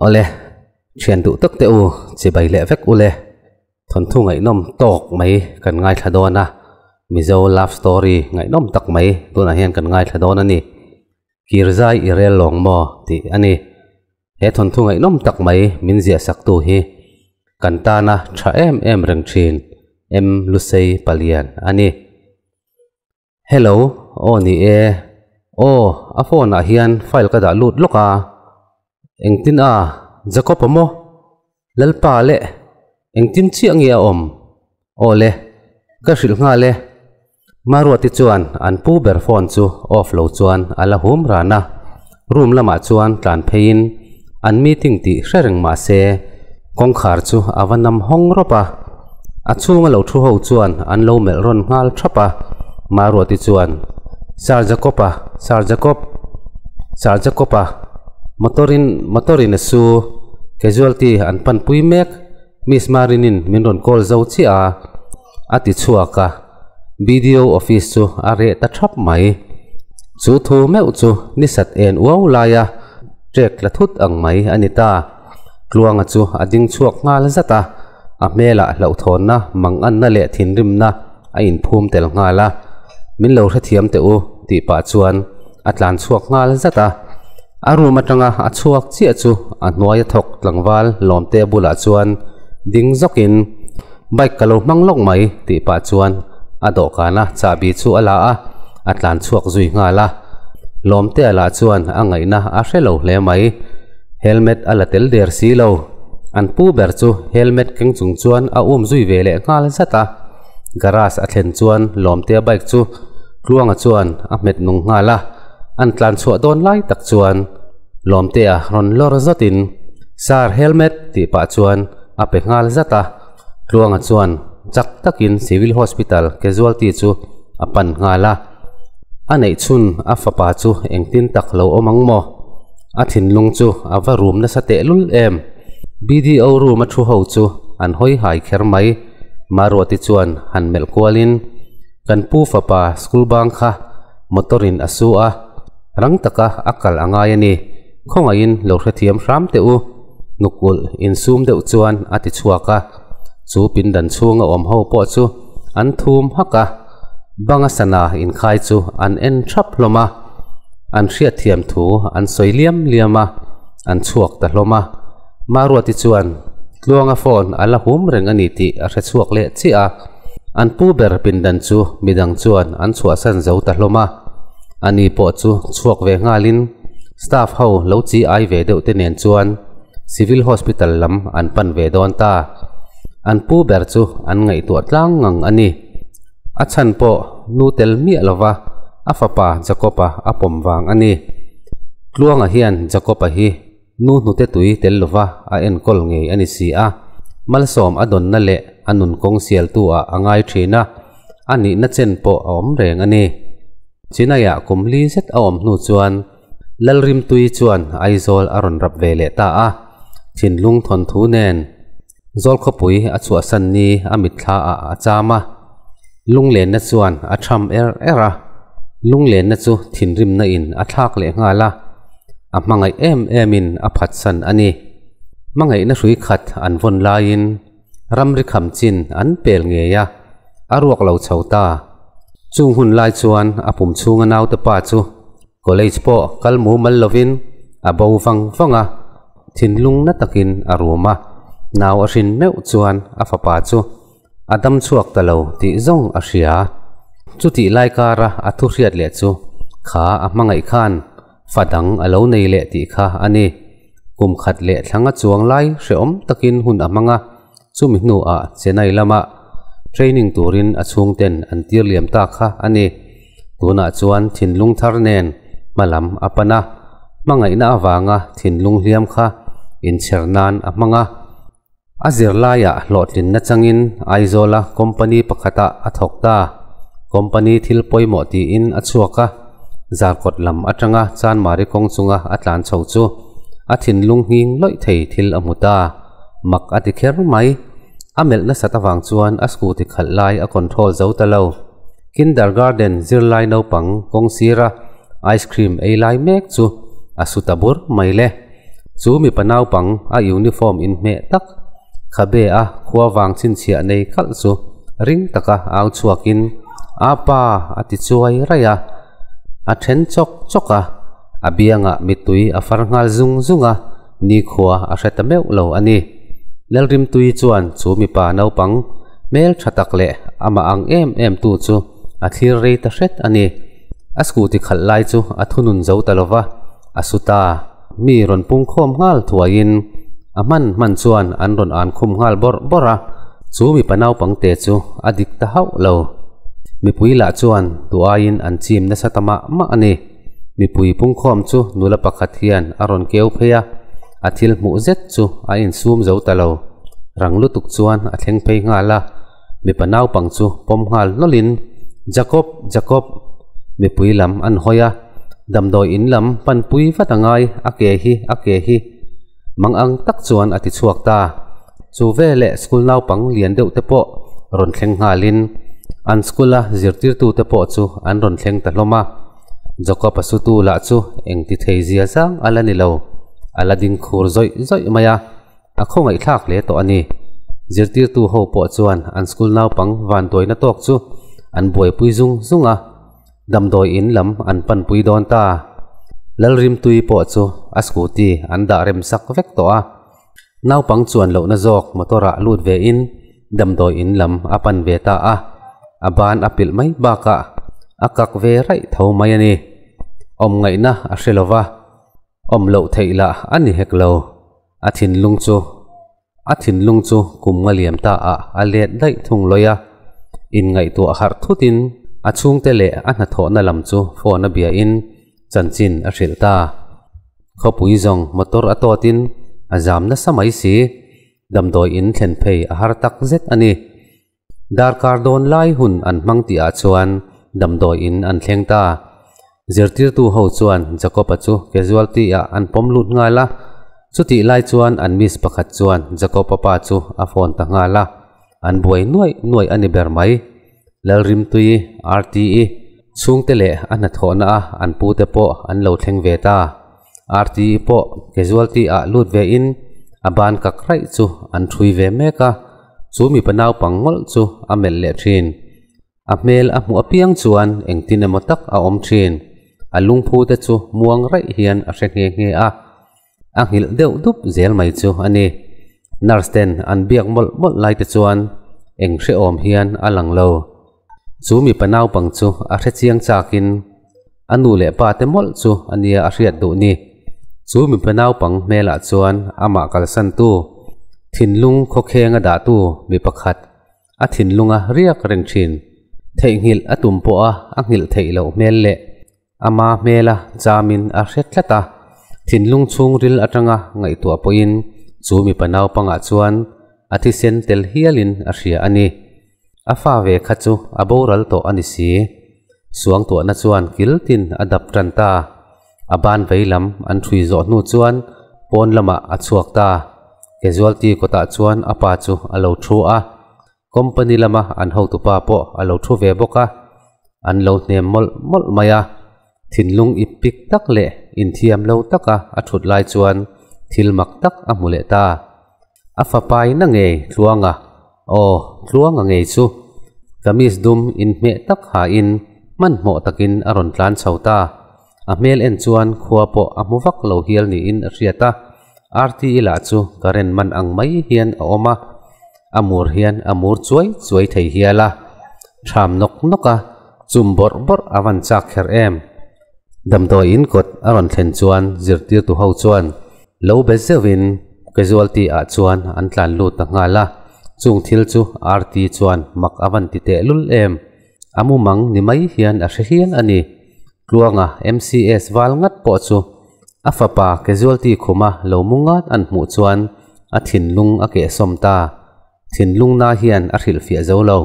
Awle, thian duh tak te u, chibai leh vek ule. Thawnthu ngaihnawm tawk mai kan ngaithla dawn a, Mizo love story ngaihnawm tak mai tunah hian kan ngaithla dawn a ni. Kirzai i rel lawng maw tih a ni. He thawnthu ngaihnawm tak mai min ziah saktu hi kan tana tha em em reng thin M Lusei Palian a ni. Hello, aw ni e. Aw, a phone ah hian file ka dah lut lawk a. Engtin a, Jacob a maw? Lalpa leh, engtin chiah nge a awm? Aw le, ka hrilh nghal e. Maruati chuan an pu ber phone chu off lo chuan a la hum ran a. Room lamah chuan tlan pheiin an meeting tih hre reng mah se kawngkhar chu a va nam hawng rawp a. A chhunga lo thu ho chuan an lo melh rawn nghal thap a. Maruati chuan, Sir Jacob-a, Sir Jacob, Sir Jacob-a, motor-in, motor-in a su, casualty an panpui mek, Miss Marinin min rawn call zo chiah a, a ti chhuak a. BDO office chu a reh ta thap mai. Chu thu meuh chu ni sat en uau laia trek tla thut ang mai a ni ta. Tluanga chu a ding chhuak nghal zat a, a hmelah hlauhthawnna, manganna leh thinrimna a inphum tel nghal a. Min lo hrethiam teh u tih pah chuan a tlan chhuak nghal zat a. A room atanga a chhuak chiah chu a hnuaia thawk tlangval lawmte bulah chuan ding zawkin, Bike ka lo hmang lawk mai tih pah chuan a dawhkana chahbi chu a la a, a tlan chhuak zui nghal a. Lawmtea lah chuan a ngaihna a hre lo hle mai. Helmet a la tel der si lo. An pu ber chu helmet keng chung chuan a um zui ve leh nghal zat a. Garage a thlen chuan Lawmtea bike chu Tluanga chuan a hmet nung nghal a. An tlan chhuah dawn lai tak chuan Lawmtea rawn lawr zatin, Sir helmet tih pah chuan a pe nghal zat a. Tluanga chuan chak takin Civil Hospital casualty chu a pan nghal a. A neih chhun a fapa chu engtin tak lo awm ang maw? A thinlung chu a va rum nasa tehlul em? BDO room a thu ho chu an hawi hai kher mai. Maruati chuan han melh kualin, Kan pu fapa school bang kha motor in a su a, rang taka a kal a ngai a ni. Khawngaihin lo hrethiam hram teh u. Hnuk ulh insum deuh chuan a ti chhuak a, chu pindan chhunga awm ho pawh chu an thum hak a, banga sana inkhai chu an en thap hlawm a, an hriatthiam thu an sawi liam liam a, an chhuak ta hlawm a. Maruati chuan Tluanga phone a la hum reng a ni tih a hre chhuak leh chiah a, an pu ber pindan chu midang chuan an chhuahsan zo ta hlawm a, ani pawh chu chhuak ve nghalin staff ho lo chi ai ve deuh te nen chuan Civil Hospital lam an pan ve dawn ta. An pu ber chu an ngaihtuah tlang ngang a ni. A chhan pawh nu tel miah lova a fapa Jacob-a a pawm vang a ni. Tluanga hian Jacob-a hi Nu hnute tui tel lova a enkawl ngei a ni si a, malsawm a dawnna leh a nun kawng sialtu ah a ngai thin a, a nihna chen pawh a awm reng a ni. Chinaiah kum li zet a awm hnu chuan Lalrimtui chuan Aizawl a rawn rap ve leh ta a, thinlung thawnthu nen Zawlkhawpui a chhuahsan ni a mitthla ah a cham a, lunglenna chuan a tham er er a, lunglenna chu thinrimna in a thlak leh nghal a, a hmangaih em em in a phatsan a ni. Hmangaihna hrui khat an vawn laiin ramri kham chin an pel ngei a, a ruak lo chho ta. Chung hun lai chuan a pum chhunga naute pa chu College pawh kal mumal lovin a bo vang vang a, thinlung na takin a rum a, nau a hrin meuh chuan a fapa chu a dam chhuak ta lo tih zawng a hria. Chutih lai kara a thu hriat leh chu kha a hmangaih khan fa dang a lo nei leh tih kha a ni. Kum khat leh thlanga chuang lai hrehawm takin hun a hmang a, chumi hnuah Chennai lama training turin a chhungten an tir liam ta kha a ni. Tunah chuan thinlung thar nen hmalam a pan a, hmangaihna avanga thinlung hliam kha inchher nan a hmang a. A zirlaiah hlawhtlinna changin Aizawla company pakhatah a thawk ta. Company thil pawimawh tiin a chhuak a, Zarkawt lam atanga Chanmari kawng chunga a tlan chho chu a thinlung nghing lawih thei thil a hmu ta. Mak a ti kher mai. A melh nasat avang chuan a scooty khalh lai a control zo ta lo. Kindergarten zirlai naupang kawng sira ice cream ei lai mek chu a su ta bur mai le. Chu mipa naupang a uniform inhmeh tak khabe a khua vang chhinchhiah nei kalh chu ring taka au chhuakin Apa! a ti chuai raih a, a then chawk chawk a, a biangah mittui a far nghal zung zung a, nikhua a hre ta meuh lo a ni. Lalrimtui chuan chu mipa naupang hmel tha tak leh amah ang em em tu chu a thlir rei ta hret a ni. A scooty khalh lai chu a thunun zo ta lova, a su ta. Mi rawn pungkhawm nghal thuaiin a hman hman chuan an rawn an khum nghal bawrh bawrh a, chu mipa naupang te chu a dik ta hauh lo. Mipui lah chuan tu aiin an chim nasa ta mah mah a ni. Mipui pungkhawm chu nula pakhat hian a rawn keu phei a, a thil hmuh zet chu a insum zo ta lo. Rang lutuk chuan a thleng phei nghal a, mipa naupang chu pawm nghal hnawlhin, Jacob! Jacob! Mipui lam an hawi a, damdawi in lam panpui vat a ngai, a ke hi, a ke hi! Mang ang tak chuan a ti chhuak ta. Chu veleh school naupang lian deuh te pawh rawn thleng nghalin an school a zirtirtu te pawh chu an rawn thleng ta hlawm a. Jacob a sutu lah chu eng ti thei zia zang a la ni lo, a la ding khur zawih zawih mai a, a khawngaihthlak hle tawh a ni. Zirtirtu ho pawh chuan an school naupang vanduaina tawk chu an buaipui zung zung a. Damdawi in lam an panpui dawn ta. Lalrimtui pawh chu a scooty an dah rem sak vek tawh a. Naupang chuan lohna zawk motor ah lut ve in damdawi in lam a pan ve ta a. A ban a pilh mai bakah a kak ve raih tho mai a ni. Awm ngaihna a hre lova, awm loh theih lah a ni hek lo. A thinlung chu A thinlung chu kum nga liam ta ah a let daih thung lawi a, inngaihtuah harh thut in a chhungte leh a hnathawhna lam chu phone a bia in chanchin a hrilh ta. Khawpui zawng motor a tawt in a zam nasa mai si, damdawi in thlen phei a har tak zet a ni. Darkar dawn lai hun an hmang tih ah chuan damdawi in an thleng ta. Zirtirtu ho chuan Jacob-a chu casualty ah an pawm lut nghal a, chutih lai chuan an miss pakhat chuan Jacob-a pa chu a phone ta nghal a, an buai nuaih nuaih a ni ber mai. Lalrimtui, RTE, chhungte leh a hnathawhna a an pute pawh an lo thleng ve ta. RTE pawh casualty ah lut ve in a ban kak raih chu an thui ve mek a, chu mipa naupang ngawlh chu a melh leh thin. A hmel a hmuh apiang chuan engtin emaw tak a awm thin. A lungphu te chu muang raih hian a hre nghe nghe a, a nghilh deuh dup zel mai chu a ni. Nurse ten an biak mawlh mawlh lai te chuan eng hrehawm hian a lang lo. Chu mipa naupang chu a hre chiang chakin a nu leh pa te mawlh chu a nia a hriat duh ni. Chu mipa naupang hmelah chuan amah kalsantu, thinlung khawkhenga dahtu mi pakhat a thinlunga riak reng thin. Theihnghilh a tum pawha a nghilh theih loh hmel leh ama hmela chamin a hre tlat a, thinlung chhungril atanga ngaihtuah pawhin chu mipa naupangah chuan a thisen tel hialin a hria a ni. A fa ve kha chu a boral tawh a ni si. Suangtuahna chuan kil tin a dap tan ta. A ban vei lam an ṭhui zawh hnu chuan pawn lamah a chhuak ta. Casualty kawtah chuan a pa chu a lo ṭhu a, company lama an hotupa pawh a lo ṭhu ve bawk a, an lo hnem mawlh mawlh mai a. Thinlung ip pik tak leh inthiam lo taka a ṭhut lai chuan thil mak tak a hmu leh ta. A fapai na ngei Tluanga, aw Tluanga ngei chu kamis dum inhmeh tak hain hmanhmawh takin a rawn tlan chho ta. A hmel en chuan khua pawh a hmu vak lo hial niin a hriat a, RTE lah chu current man ang mai hian a awm a, a mur hian a mur chuai chuai thei hial a, ṭham nawk nawk a, chum bawrh bawrh a van chak kher em. Damdawi in kawt a rawn thlen chuan zirtirtu ho chuan lo be zeuhin casualty ah chuan an tlan lut ta nghal a, chung thil chu RT chuan mak a van ti teh lul em. A mumang ni mai hian a hre hial a ni. Tluanga MCS val ngat pawh chu a fapa casualty khuma lo mu ngat an hmuh chuan a thinlung a kehsawm ta. Thinlungna hian a hrilhfiah zo lo.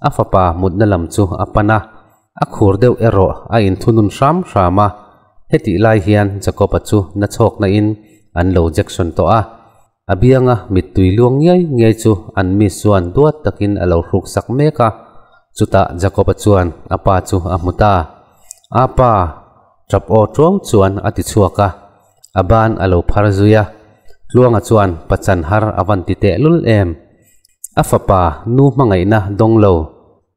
A fapa mutna lam chu a pan a, a khur deuh erawh a inthunun hram hram a. Hetih lai hian Jacob-a chu na chhawkna in an lo jection tawh a. A bianga mittui luang ngiai ngiai chu an miss chuan duat takin a lo hruk sak mek a. Chutah Jacob-a chuan a pa chu a hmu ta. A pa! Tap aw tuau chuan a ti chhuak a. A ban a lo phar zui a, Tluanga chuan pachan har a van ti tehlul em. A fapa nu hmangaihna dawng lo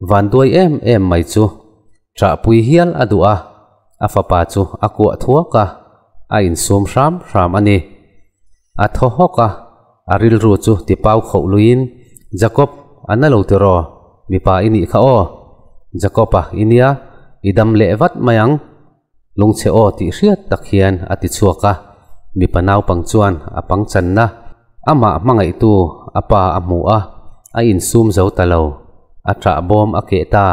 vanduai em em mai chu ṭahpui hial a duh a, a fapa chu a kuah thuak a, a insum hram hram a ni. A thaw hawk a, a rilru chu tipau khoh luiin, Jacob, a na lo tiraw? Mipa i nih kha aw. Jacob-a i nia, i dam leh vat mai ang. Lungchhe aw tih hriat tak hian a ti chhuak a, mipa naupang chuan a pangchanna amah hmangaihtu a pa a hmu a, a insum zo ta lo, a ṭah bawm a keh ta,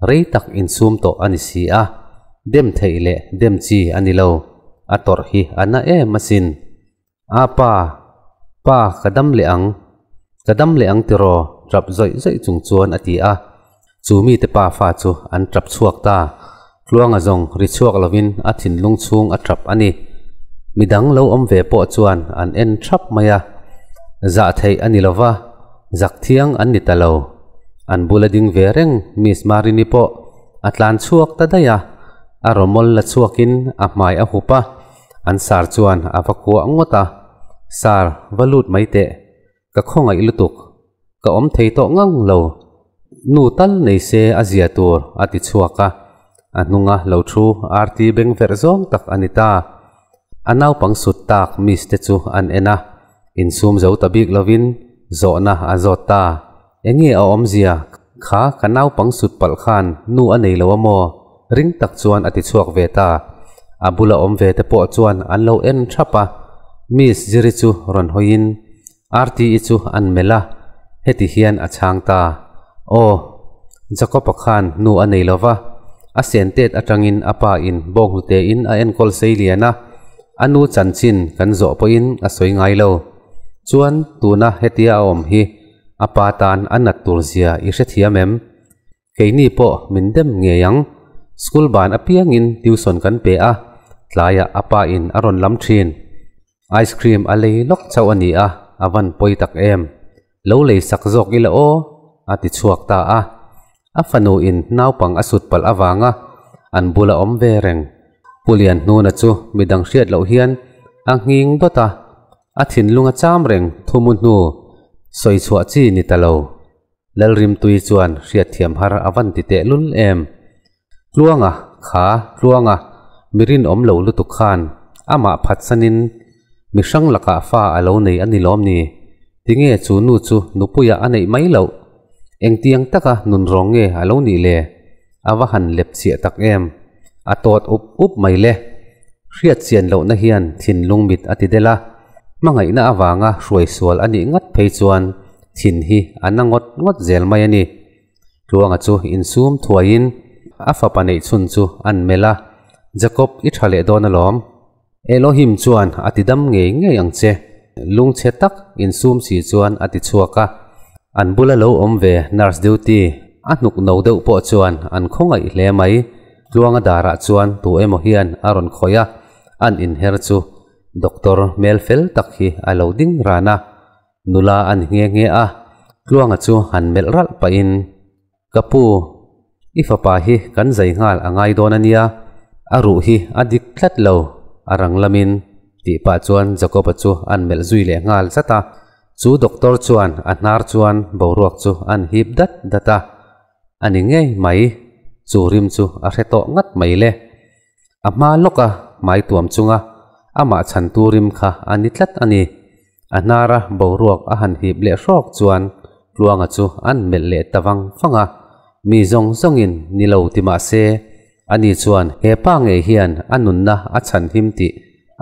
rei tak insum tawh a ni si a, dem theih leh dem chi a ni lo, a tawrh hi a na em asin. A pa, pa ka dam leh ang, ka dam leh ang tiraw? Ṭap zawih zawih chung chuan a ti a. Chu mite pa fa chu an ṭap chhuak ta. Tluanga zawng ri chhuak lovin a thinlung chhung a ṭap a ni. Midang lo awm ve pawh chuan an en ṭhap mai a. Zah theih a ni lova, zak thiang an ni ta lo. An bula ding ve reng Miss Marini pawh a tlan chhuak ta daih a. A rawmawl la chhuakin a hmai a hup a. An sar chuan a va kuah ngawt a, Sar, va lut mai teh. Ka khawngaih lutuk. Ka awm thei tawh ngang lo. Nu tal nei se a zia tur, a ti chhuak a. A hnunga lo thu RT beng verh zawng tak a ni ta. A naupang sut tak miss te chu an en a, insum zo ta bik lovin zawhna a zawt ta. Enge a awmzia? Kha ka naupang sut palh khan nu a nei lo a maw? Ring tak chuan a ti chhuak ve ta. A bula awm ve te pawh chuan an lo en thap a. Miss Ziri chu rawn hawiin RTE chu an melh a, heti hian a chhang ta. Aw, Jacob-a khan nu a nei lo va, a sentet atangin a pa in bawnghnute in a enkawl sei lian a, a nu chanchin kan zawh pawhin a sawi ngai lo. Chuan tuna hetia a awm hi A pa tan a nat tur zia i hrethiam em? Keini pawh min dem ngei ang. School ban apiangin tuition kan pe a, tlaiah a pa in a rawn lam thin. Ice cream a lei lawk chauh a ni a, a van pawi tak em. Lo lei sak zawk ila aw, a ti chhuak ta a. A fanu in naupang a sut palh avanga an bula awm ve reng. Pu Lianhnuna chu midang hriat loh hian a nghing dawt a, A thinlung a cham reng thumu hnu sawi chhuah chi ni ta lo. Lalrimtui chuan hriatthiam har a van ti teh lul em. Tluanga, kha Tluanga, mi rinawm lo lutuk khan amah phatsanin mi hrang lakah fa a lo nei a ni lawm ni? Tinge chu nu chu nupuiah a neih mai loh? Engtiang taka nunrawng nge a lo nih le? A va han lep chiah tak em! A tawt up up mai le. Hriat chian lohna hian thinlung mit a ti del a, hmangaihna avanga hruai sual a nih ngat phei chuan thin hi a na ngawt ngawt zel mai a ni. Tluanga chu insum thuaiin a fapa neih chhun chu an melh a, Jacob i tha leh dawn alawm. Elohim chuan a ti dam ngei ngei ang che, lungchhe tak insum si chuan a ti chhuak a. An bula lo awm ve nurse duty a hnuk no deuh pawh chuan an khawngaih hle mai. Tluanga darah chuan tu emaw hian a rawn khawih a, an inher chu doctor hmel fel tak hi a lo ding ran a, nula a ni nghe nghe a. Tluanga chu han melh ralh pahin, Ka pu, i fapa hi kan zai nghal a ngai dawn a nia, a ruh hi a dik tlat lo, a rang lamin, tih pah chuan Jacob-a chu an melh zui leh nghal zat a. Chu doctor chuan a hnar chuan boruak chu an hip dat dat a, a ni ngei mai, chu rim chu a hre tawh ngat mai le. A hma lawka hmai tuam chunga amah chhantu rim kha a ni tlat a ni. A hnara boruak a han hip leh hrawk chuan Tluanga chu an melh leh ta vang vang a, mi zawng zawngin ni lo ti mah se, ani chuan he pa ngei hian a nunna a chhan him tih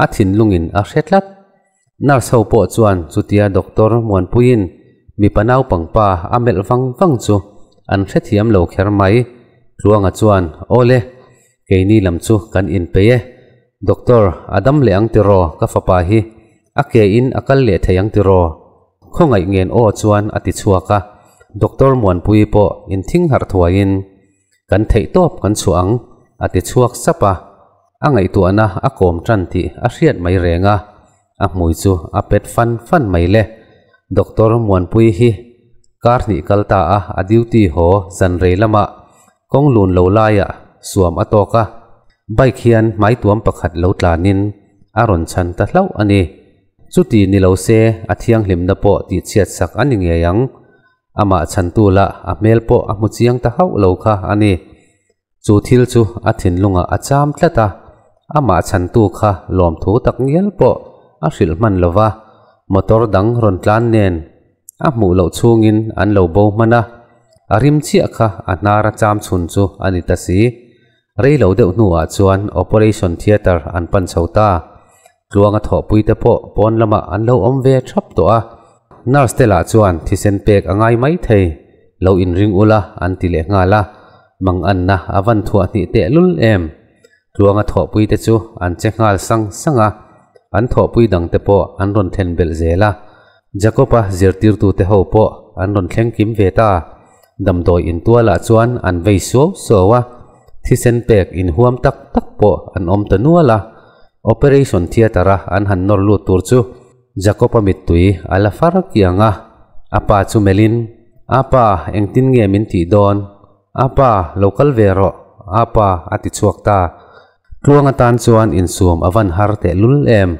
a thinlungin a hre tlat. Nurse ho pawh chuan chutia doctor Muanpuiin mipa naupang pa a melh vang vang chu an hrethiam lo kher mai. Tluanga chuan, Awle, keini lam chu kan inpeih e. Doctor, a dam leh ang tiraw ka fapa hi? A ke in a kal leh thei ang tiraw? Khawngaih ngen aw chuan a ti chhuak a. Doctor Muanpuii pawh inthing harh thuaiin, Kan theih tawp kan chhuah ang, a ti chhuak sap a. A ngaihtuahna a kawm tan tih a hriat mai reng a, a hmui chu a pet fan fan mai le. Doctor Muanpuii hi kar hnih kal ta a, a duty haw zan rei lamah kawng lun lo laiah suam a tawk a, bike hian hmaituam pakhat lo tlanin. a rawn chhan ta hlauh a ni. Chuti ni lo se a thianghlimna pawh tihchhiat sak a ni ngei ang. Amah chhantu lah a hmel pawh a hmu chiang ta hauh lo kha a ni. Chu thil chu a thinlungah a cham tlat a, amah chhantu kha lawmthu tak ngial pawh a hrilh hman lo va, motor dang rawn tlan nen a hmuh loh chhungin an lo bo hman a, a rim chiah kha a hnar a cham chhun chu a ni ta si. Rei lo deuh hnuah chuan Operation Theatre an pan chho ta. Tluanga thawhpuite pawh pawn lamah an lo awm ve thap tawh a, nurse te lah chuan thisen pek a ngai mai thei, lo inring ula an ti leh nghal a, manganna a van thuah hnih teh lul em. Tluanga thawhpuite chu an che nghal sang sang a, an thawhpui dangte pawh an rawn thlen belh zel a, Jacob-a zirtirtute ho pawh an rawn thleng kim ve ta. Damdawi intualah chuan an vei suau suau a, thisen pek inhuam tak tak pawh an awm ta nual a. Operation Theatre-a an han nawr lut tur chu Jacob-a mittui a la far kiang a, a pa chu melhin, Apa, engtin nge min tih dawn? Apa, lo kal ve rawh, apa, a ti chhuak ta. Tluanga tan chuan insum a van har tehlul em.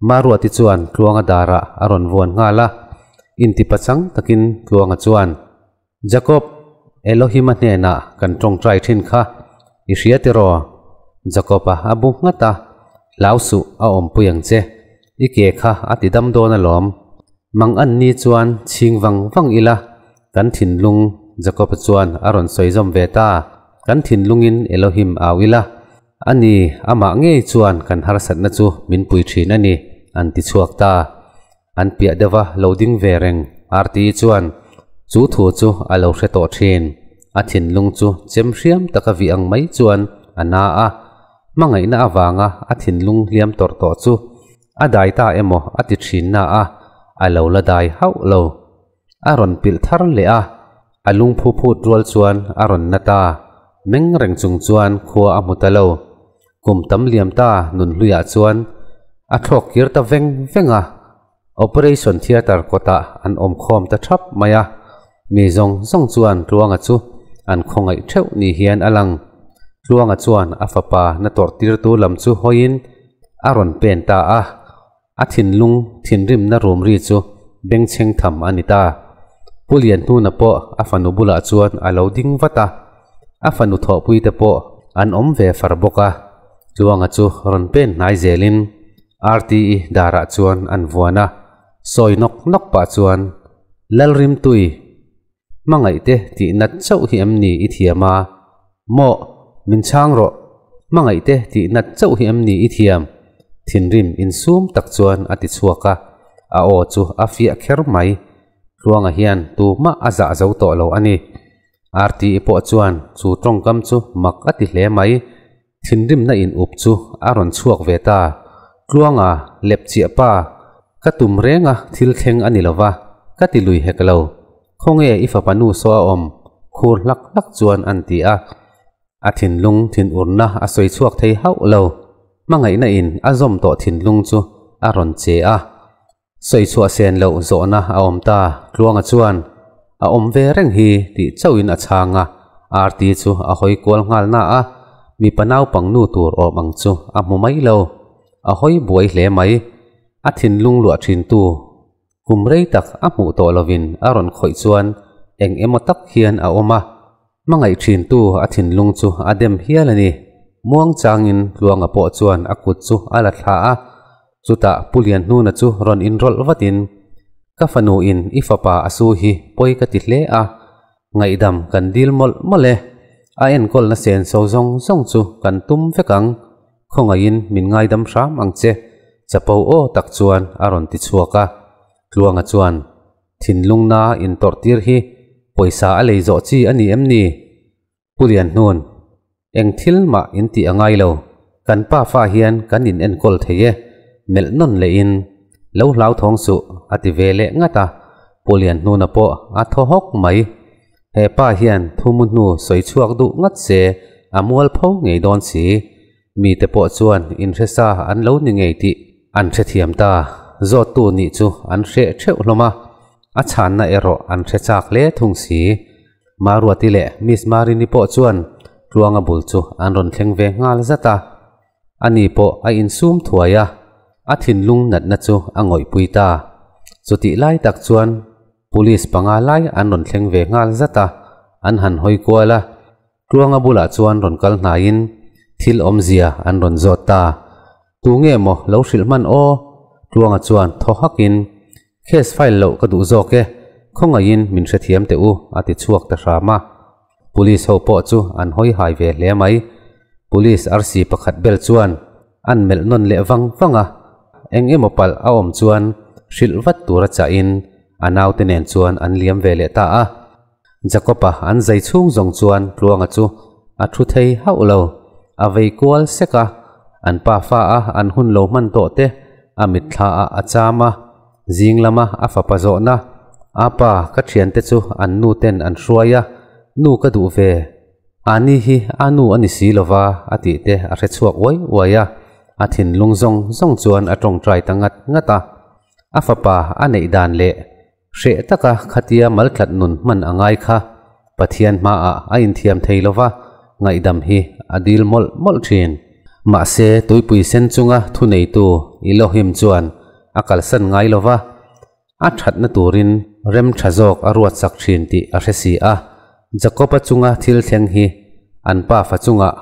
Maruati chuan Tluanga darah a rawn vuan nghal a, intipachang takin Tluanga chuan, Jacob, Elohim-a hnenah kan tawngtai thin kha, i hria tiraw? Jacob-a a bu nghat a, Hlau suh, a awmpui ang che, i ke kha a ti dam dawn alawm. Mang an ni chuan chhing vang vang ila, kan thinlung, Jacob-a chuan a rawn sawi zawm ve ta, kan thinlungin Elohim au ila, A ni, amah ngei chuan kan harsatna chu min pui thin a ni, an ti chhuak ta. An piah deuha lo ding ve reng Arti chuan chu thu chu a lo hre tawh thin. A thinlung chu chem hriam taka vih ang mai chuan a na a, hmangaihna avanga a thinlung hliam tawrh tawh chu a dai ta emaw a ti thin na a, a lo la dai hauh lo. A rawn pilh thar leh a, a lungphu phut rual chuan a rawn na ta. Meng reng chung chuan khua a hmu ta lo. Kum tam liam ta nunhluiah chuan a thlawk kir ta veng veng a. Operation Theatre kawtah an awm khawm ta thap mai a. Mi zawng zawng chuan Tluanga chu an khawngaih theuh ni hian a lang. Tluanga chuan a fapa na tawrh tirtu lam chu hawiin a rawn pen ta a. A thinlung thinrimna rum ri chu bengchheng tham a ni ta. Pu Lianhnuna pawh a fanu bulah chuan a lo ding vat a, a fanu thawhpuite pawh an awm ve far bawk a. Tluanga chu rawn pen hnai zelin RTE darah chuan an vuan a, sawi nawk nawk pah chuan, Lalrimtui, Hmangaihte tih nat chauh hi em ni i thiam a? Mawh, min chhang rawh. Hmangaihte tih nat chauh hi em ni i thiam? Thinrim insum tak chuan a ti chhuak a, a aw chu a fiah kher mai. Tluanga hian tumah a zah zo tawh lo a ni. Rti pawh chuan chu tawngkam chu mak a ti hle mai. Thinrimna in up chu a rawn chhuak ve ta. Tluanga, lep chiah pa, ka tum reng a thil thleng a ni lova, ka ti lui hek lo. Khawnge i fapa nu saw a awm? Khur hlak hlak chuan an ti a. A thinlung thinurna a sawi chhuak thei hauh lo. Hmangaihna in a zawm tawh thinlung chu a rawn che a. Sawi chhuah sen loh zawhna a awm ta, Tluanga chuan a awm ve reng hi tih chauhin a chhang a, Arti chu a hawi kual nghal na a, mipa naupang nu tur awm ang chu a hmu mai lo. A hawi buai hle mai. A thinlung luah thintu kum rei tak a hmuh tawh lovin a rawn khawih chuan eng emaw tak hian a awm a, hmangaih thintu a thinlung chu a dem hial a ni. Muang changin Tluanga pawh chuan a kut chu a la thla a, Chutah Pu Lianhnuna chu rawn inrawlh vatin, Ka fanu in i fapa a su hi pawi ka ti hle a, ngaihdam kan dil mawlh mawlh e. A enkawlna senso zawng zawng chu kan tum vek ang, khawngaihin min ngaidam hram ang che, chapo aw tak chuan a rawn ti chhuak a. Tluanga chuan, Thinlungna intawrhtir hi pawisa a lei zawh chi a ni em ni? Pu Lianhnun, Eng thil mah in tih a ngai lo, kan pa fa hian kan in enkawl thei e, melh nawn leh in lo hlau thawng suh a ti ve leh ngat a, Pu Lianhnuna pawh a thaw hawk mai. He pa hian thu mu hnu sawi chhuak duh ngat se a mual pho ngei dawn si. Mite pawh chuan inhresa an lo ni ngei tih an hrethiam ta, zawttu nih chu an hreh theuh hlawm a, a chhanna erawh an hre chak hle thung si. Maruati leh Miss Marini pawh chuan Tluanga bul chu an rawn thleng ve nghal zat a, ani pawh a insum thuai a. A thinlung natna chu a ngawihpui ta. Chutih lai tak chuan Police panga lai an rawn thleng ve nghal zat a, an han hawi kual a. Tluanga bulah chuan rawn kal hnaiin thil awmzia an rawn zawt ta. Tu nge maw lo hrilh hman aw? Tluanga chuan thaw hakin, Case file loh ka duh zawk e, khawngaihin min hrethiam teh u a ti chhuak ta hram a. Police ho pawh chu an hawi hai ve hle mai. Police arsi pakhat bel chuan an melh nawn leh vang vang a, eng emaw palh a awm chuan hrilh vat tura chahin a naute nen chuan an liam ve leh ta a. Jacob-a an zai chhung zawng chuan Tluanga chu a thu thei hauh lo, a vei kual sek a, an pa fa a an hun lo hman tawh te a mitthla ah a cham a, zing lama a fapa zawhna, A pa, ka thiante chu an nu ten an hruai a, nu ka duh ve, Ani hi a nu a ni si lova a tih te a hre chhuak uai uai a, a thinlung zawng zawng chuan a tawngtai ta ngat ngat a. A fapa a neih dan leh hreh taka khatia maltlat nun hman a ngai kha Pathian hmaah a inthiam thei lova, ngaihdam hi a dil mawlh mawlh thin. Mahse tuipui sen chunga thuneitu Elohim chuan a kalsan ngai lova, A thatna turin rem tha zawk a ruatsak thin tih a hre si a, Jakob-a chunga thil thleng hi an pafa chungah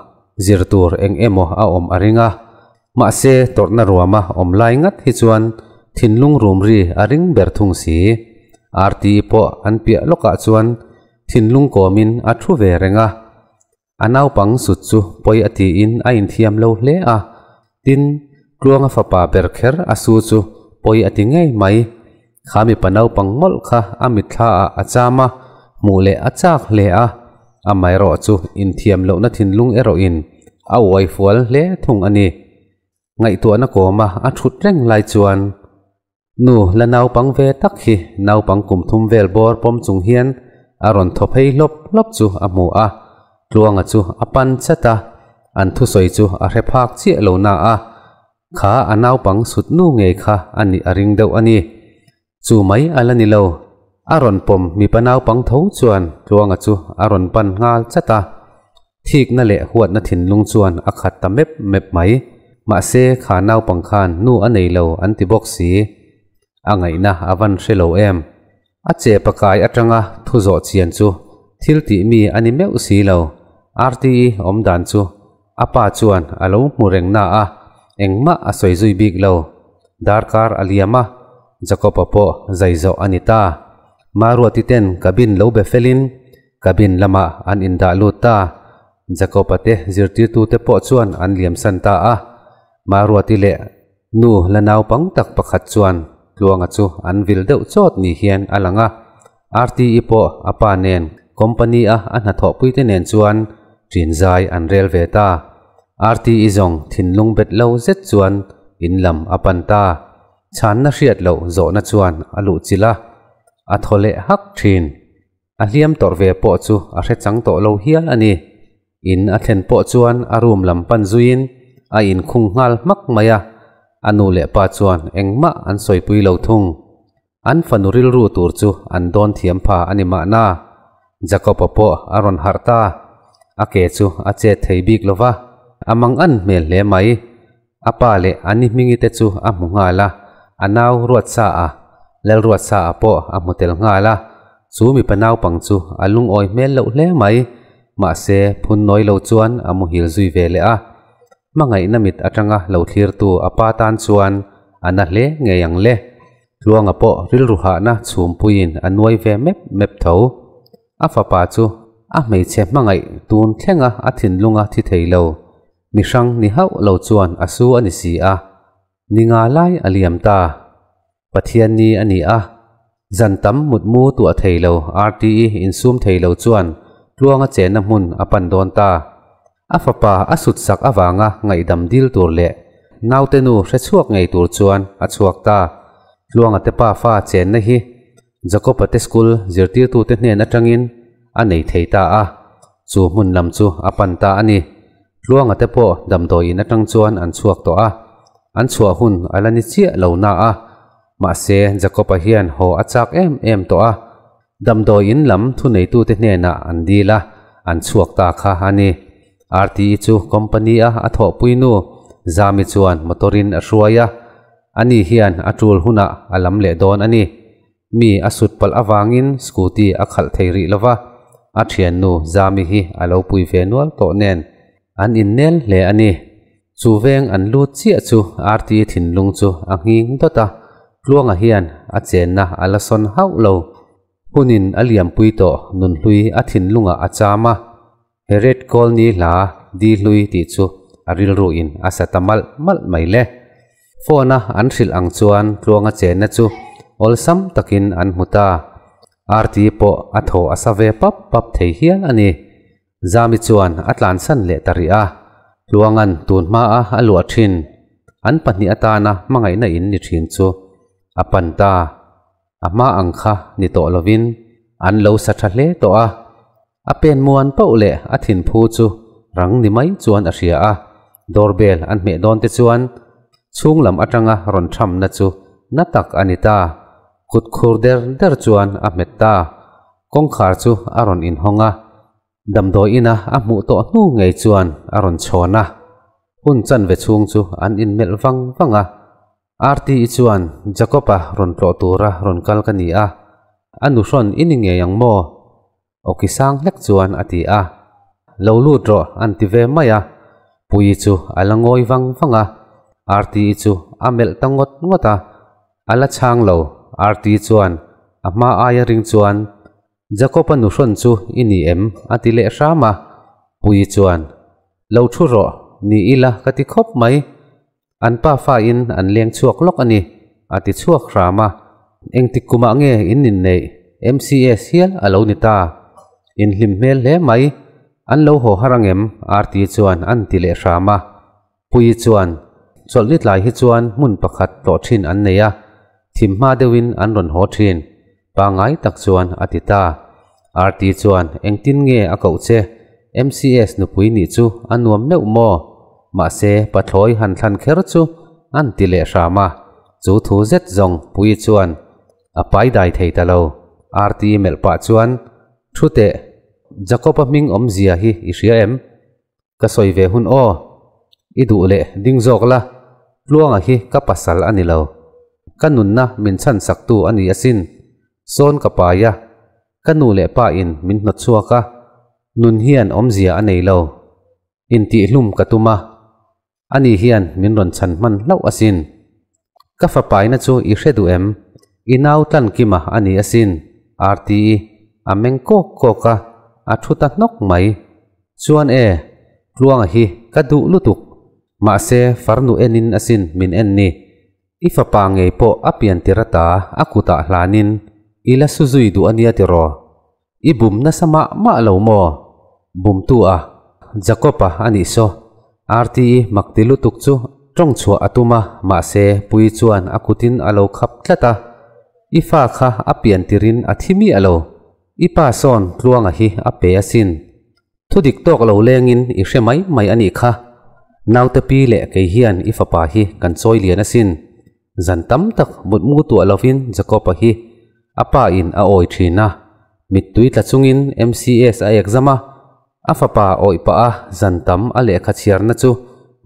zir tur eng emaw a awm a ring a. Mahse, tawrhna ruama awm lai ngat hi chuan thinlung rum ri a ring ber thung si. RTE pawh an piah lawkah chuan thinlung kawmin a thu ve reng a. A naupang sut chu pawi a tiin a inthiam lo hle a, tin, Tluanga fapa ber kher a su chu pawi a ti ngei mai. Kha mipa naupang mawlh kha a mitthla ah a cham a, hmuh leh a chak hle a, amaherawh chu inthiam lohna thinlung erawhin a uai fual hle thung a ni. Ngaihtuahna kawma a thut reng lai chuan Nu, la naupang ve tak hi naupang kum thum vel bawr pawm chung hian a rawn thaw phei hlawp hlawp chu a hmu a, Tluanga chu a pan chat a, an thusawi chu a hre phak chiah lo na a, kha a naupang sut nu ngei kha a nih a ring deuh a ni. Chu mai a la ni lo, a rawn pawm mipa naupang tho chuan Tluanga chu a rawn pan nghal chat a, Thikna leh huatna thinlung chuan a khat ta mep mep mai. Mahse, kha naupang khan nu a nei lo an ti bawk si. A ngaihna a van hre lo em? A che pakai atanga thu zawh chian chu thil tih mi a ni meuh si lo. RTE awm dan chu a pa chuan a lo hmu reng na a, engmah a sawi zui bik lo. Darkar a liam a, Jacob-a pawh zai zawh a ni ta. Maruati ten cabin lo be felin Cabin lamah an indah lut ta. Jacob-a te zirtirtute pawh chuan an liamsan ta a. Maruati leh nu la naupang tak pakhat chuan Tluanga chu an vil deuh chawt ni hian a lang a. RTE pawh a pa nen company-a a hnathawhpuite nen chuan ṭin zai an rel ve ta. RTE zawng thinlung bet lo zet chuan in lam a pan ta. Chhanna hriat loh zawhna chuan a luhchilh a, a thaw leh hak ṭhin. A hliam tawrh ve pawh chu a hre chang tawh lo hial a ni. In a thlen pawh chuan a room lam pan zuiin a inkhung nghal hmak mai a, a nu leh pa chuan engmah an sawipui lo thung. An fanu rilru tur chu an dawn thiam pha a ni mahna. Jacob-a pawh a rawn harh ta. A ke chu a chet thei bik lo va, a mangan hmel hle mai. A pa leh a ni hmingi te chu a hmu nghal a, a nau Ruatsa-a, Lalruatsa-a pawh a hmu tel nghal a. Chu mipa naupang chu a lungawi hmel loh hle mai, mahse phun nawi lo chuan a muhil zui ve leh a. Hmangaihna mit atanga lo thlirtu a pa tan chuan a na hle ngei ang le. Tluanga pawh rilru hahna chhumpuiin a nuai ve mep mep tho. A fapa chu a hmeichhe hmangaih tun thlenga a thinlunga thi thei lo. Mi hrang ni hauh lo chuan a su a ni si a, ni nga lai a liam ta. Pathian ni a ni a, zan tam mutmu tuah thei lo RTE insum thei lo chuan Tluanga chenna hmun a pan dawn ta. A fapa a sut sak avanga ngaihdam dil tur leh naute nu hre chhuak ngei tur chuan a chhuak ta. Tluanga te pafa chenna hi Jacob-a te school zirtirtute hnen atangin a nei thei ta a, chu hmun lam chu a pan ta a ni. Tluanga te pawh damdawi in atang chuan an chhuak tawh a, an chhuah hun a la ni chiah lo na a, mahse Jacob-a hian haw a chak em em tawh a, damdawi in lam thuneitute hnenah an dil a, an chhuak ta kha a ni. RTE chu company-a a thawhpui nu Zami chuan motor-in a hruai a. Ani hian a tul hunah a lam leh dawn a ni. Mi a sut palh avangin scooty a khalh thei rih lova, a thiannu Zami hi a lo pui ve nual tawh nen an innel hle a ni. Chu veng an lut chiah chu Arti thinlung chu a nghing dawt a, Tluanga hian a chenna a la sawn hauh lo. Hunin a liampui tawh nunhlui a thinlungah a cham a, He Red Colony hla di hlui tih chu a rilru in a sa ta malh malh mai le. Phone a an hrilh ang chuan Tluanga chenna chu awlsam takin an hmu ta. Arti pawh a thaw a sa ve pap pap thei hial a ni. Zami chuan a tlansan leh ta rih a, Tluanga'n tun hmaa a luah thin an pahnih atana hmangaihna in ni thin chu a pan ta. A hma ang kha ni tawh lovin an lo sa tha hle tawh a, a pen muan pauh leh a thinphu chu rang ni mai chuan a hria a, doorbell an hmeh dawn te chuan chhung lam atanga rawn thamna chu na tak a ni ta. Kut khur der der chuan a hmet ta. Kawngkhar chu a rawn inhawng a, damdawi ina a hmuh tawh hnu ngei chuan a rawn chhawn a. Hun chanve chhung chu an inmelh vang vang a. Arti-i chuan, Jacob-a rawn tlawh tura rawn kal ka ni a, a nuhrawn i ni ngei ang maw? Awki sang hlek chuan a ti a. Lo lut rawh an ti ve mai a. Puii chu a la ngawi vang vang a. Arti-i chu a melh ta ngawt ngawt a. A la chhang lo, Arti chuan a hma aia ring chuan, Jacob-a nuhrawn chu i ni em? a ti leh hram a. Puii chuan, Lo thu rawh, ni ila ka ti khawp mai. An pa fain an leng chhuak lawk a ni, a ti chhuak hram a. Engtik kumah nge in inneih? MCS hial a lo ni ta. In hlim hmel hle mai. An lo haw har angem? Arti chuan an ti leh hram a. Puii chuan, Chawlhni tlai hi chuan hmun pakhat tlawh thin an nei a, thim hma deuhin an rawn haw thin, pangngai tak chuan a ti ta. Arti chuan, Engtin nge a koh che? MCS nupui nih chu a nuam meuh maw? Mahse, pathlawi han thlan kher chu an ti leh hram a. Chu thu zet zawng Puii chuan a pai dai thei ta lo. Arti melh pah chuan, Thu teh, Jacob-a hming awmzia hi i hria em? Ka sawi ve hun aw. I duh leh ding zawk la, Tluanga hi ka pasal a ni lo. Ka nunna min chhan saktu a ni asin. Sawn ka pai a, ka nu leh pa in min hnawt chhuak a, nun hian awmzia a nei lo. Intihhlum ka tum a, ani hian min rawn chhan hman hlauh asin. Ka fapaina chu i hre duh em? I nau Tlankima a ni asin, RTE a meng kawk kawk a, a thu ta hnawk mai. Chuan e, Tluanga hi ka duh lutuk. Mahse, farnu enin asin min en ni. I fapa ngei pawh a pian tir ata a kutah hlanin i la su zui duh ania tiraw? I bum nasa mah mah lo maw? Bumtu a, Jacob-a a nih saw. RTE mak ti lutuk chu tawng chhuah a tum a, mahse Puii chuan a kutin a lo khap tlat a. I fa kha a pian tirin a thi miah lo. I pa sawn Tluanga hi a pe asin. Thu dik tawk lo lengin i hre mai mai a nih kha. Naute pi leh kei hian i fapa hi kan chawi lian asin. Zan tam tak mutmu tuah lovin Jacob-a hi a pa in a awi thin a. Mittui tla chungin MCS a exam a, a fapa awih pah a zan tam a lehkha chhiarna chu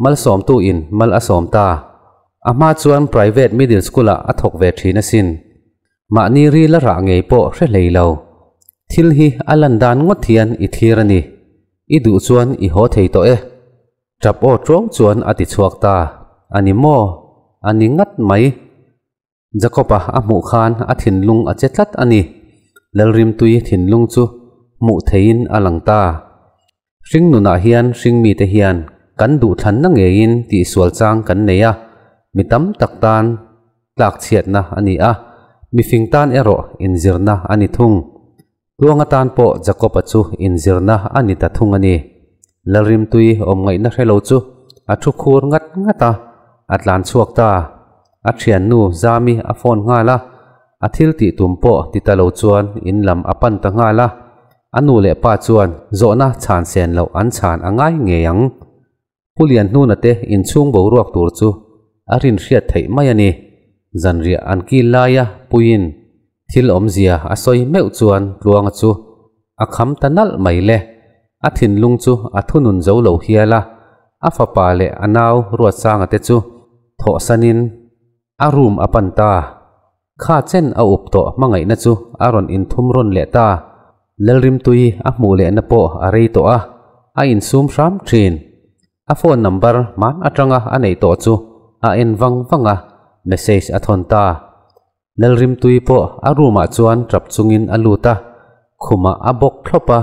malsawmtu in mal a sawm ta. A hma chuan private middle school ah a thawk ve thin asin. Mahni ril a rah ngei pawh hre hlei lo. Thil hi a lan dan ngawt hian i thlir a ni. I duh chuan i haw thei tawh e. Tap aw ṭuau chuan a ti chhuak ta. A ni maw? A ni ngat mai. Jacob-a a hmuh khan a thinlung a che tlat a ni. Lalrimtui thinlung chu hmuh theihin a lang ta. Hring nunah hian hringmite hian kan duhthlanna ngeiin tihsual chang kan nei a, mi tam tak tan tlakchhiatna a ni a, mifing tan erawh inzirna a ni thung. Tluanga tan pawh Jakob-a chu inzirna a ni ta thung a ni. Lalrimtui awm ngaihna hre lo chu a thu khur ngat ngat a, a tlan chhuak ta. A thiannu Zami a phone nghal a, a thil tih tum pawh ti ta lo chuan in lam a pan ta nghal a. A nu leh pa chuan zawhna chhan sen loh an chhan a ngai ngei ang. Pu Lianhnuna te inchhung boruak tur chu a rin hriat theih mai a ni. Zanriah an kil laia Puiin thil awmzia a sawi meuh chuan Tluanga chu a kham ta nalh mai le. A thinlung chu a thunun zo lo hial a, a fapa leh a nau Ruatsanga te chu thawhsanin. A room a pan ta. Kha chen a up tawh hmangaihna chu a rawn inthum rawn leh ta. Lalrimtui a hmuh lehna pawh a rei tawh a, a insum hram thin. A phone number hman atanga a neih tawh chu a en vang vang a, message a thawn ta. Lalrimtui pawh a room ah chuan tap chungin a lut a, khumah a bawk thlawp a.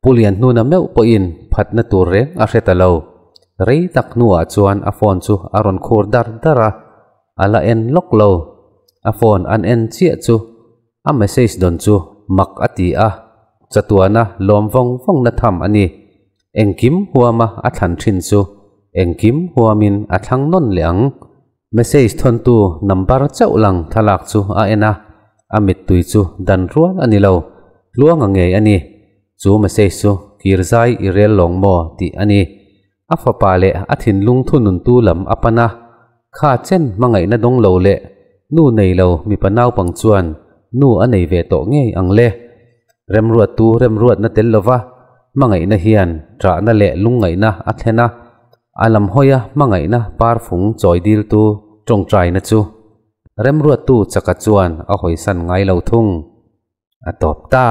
Pu Lianhnuna meuh pawhin phatna tur reng a hre ta lo. Rei tak hnuah chuan a phone chu a rawn khur dar dar a, a la en lawk lo. A phone an en chiah chu a message dawn chu mak a ti a, chatuana lawm vawng vawngna tham a ni. Engkim huama a thlan thin chu engkim huamin a thlang nawn leh ang. Message thawntu number chauh lang thlalak chu a en a, a mittui chu dan rual a ni lo, tluang a ngei a ni. Chu message chu kir zai i rel lawng maw tih a ni. A fapa leh a thinlung thununtu lam a pan a, kha chen hmangaihna dawng lo leh nu nei lo mipa naupang chuan nu a nei ve tawh ngei ang le. Remruattu remruatna tel lova hmangaihna hian ṭahna leh lungngaihna a thlen a, A lam hawia hmangaihna parfung chawi diltu tawngtaina chu remruattu chaka chuan a hawisan ngai lo thung. A tawp ta.